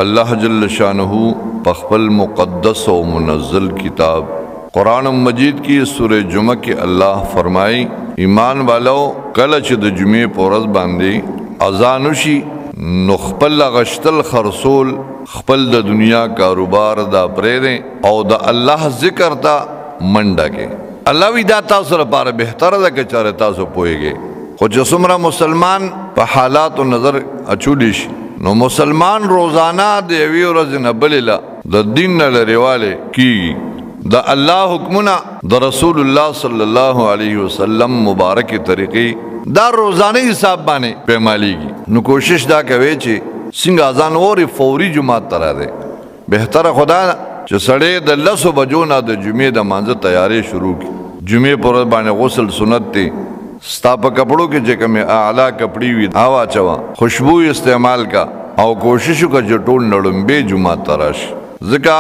الله جل شانه په خپل مقدس او منزل کتاب قرآن مجید کې سوره جمعه کې الله فرمایي، ایمان والو، کله چې د جمعې په ورځ باندې اذان وشي نو خپل غشتل خرصول، خپل د دنیا کاروبار دا پرې دی او د الله ذکر ته منډه کې. الله وی دا تاسو لپاره بهتره ده که چېرې تاسو پوهیږئ. خو چې څومره مسلمان په حالاتو نظر اچولی شي، نو مسلمان روزانه د یوې ورځې نه بلې له د دین نه لرېوالی کیږي. د الله حکمونه، د رسول الله صلی الله علیه وسلم مبارکې طریقې دا روزانه حساب باندې پیمالیږي. نو کوشش دا کوي چې څنګه اذان اوري فوري جومات ته راځي. بهتره خدا چې سړی د 10 بجو نه د جمعې د مانځه تیارې شروع کړي. جمعې پر ورځ باندې غسل سنت دی. ستا په کپړو کې چې کومې اعلی کپړې وي هغه واچوه، خوشبو استعمال کا او کوشش وکړه چې ټول نړمبې جومات ته راشي. ځکه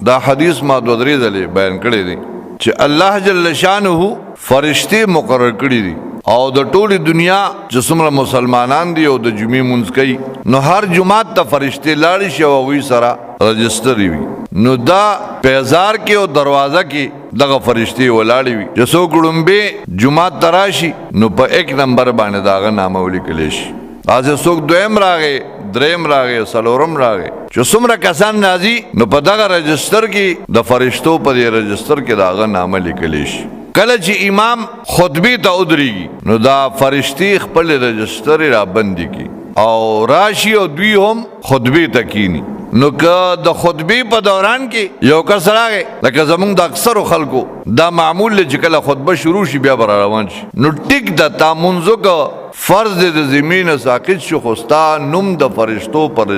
دا حدیث ما دوه درې ځلې بیان کړی دی چې الله جل شانه فرشتې مقرر کړي دي او د ټولې دنیا چې څومره مسلمانان دي او د جمعې مونځ کوي، نو هر جومات ته فرشتې لاړې شي او هغوی سره رجسترې وي. نو دا پیزار کې او دروازه کې دغه فرشتې ولاړې وي چې څوک ړومبی جومات ته راشي نو په 1 نمبر باندې د هغه نامه ولیکلی شي. داسې څوک دویم راغی، دریم راغی، څلورم راغی، چې څومره کسان راځي نو په دغه رجستر کې د فرشتو په دې رجستر کې د هغه نامه لیکلی شي. کله چې امام خطبې ته ودرېږي نو دا فرشتې خپل رجستر را بندي کړي او راشي او دوی هم خطبې ته کینی. نو که د خطبې په دوران کې یو کس راغی، لکه زمونږ د اکثرو خلکو دا معمول دی چې کله خطبه شروع شي بیا به را روان شي، نو ټیک ده تا مونځ وکړه، فرض دې د ذمې نه ساقط شو، خو ستا نوم د فرشتو پر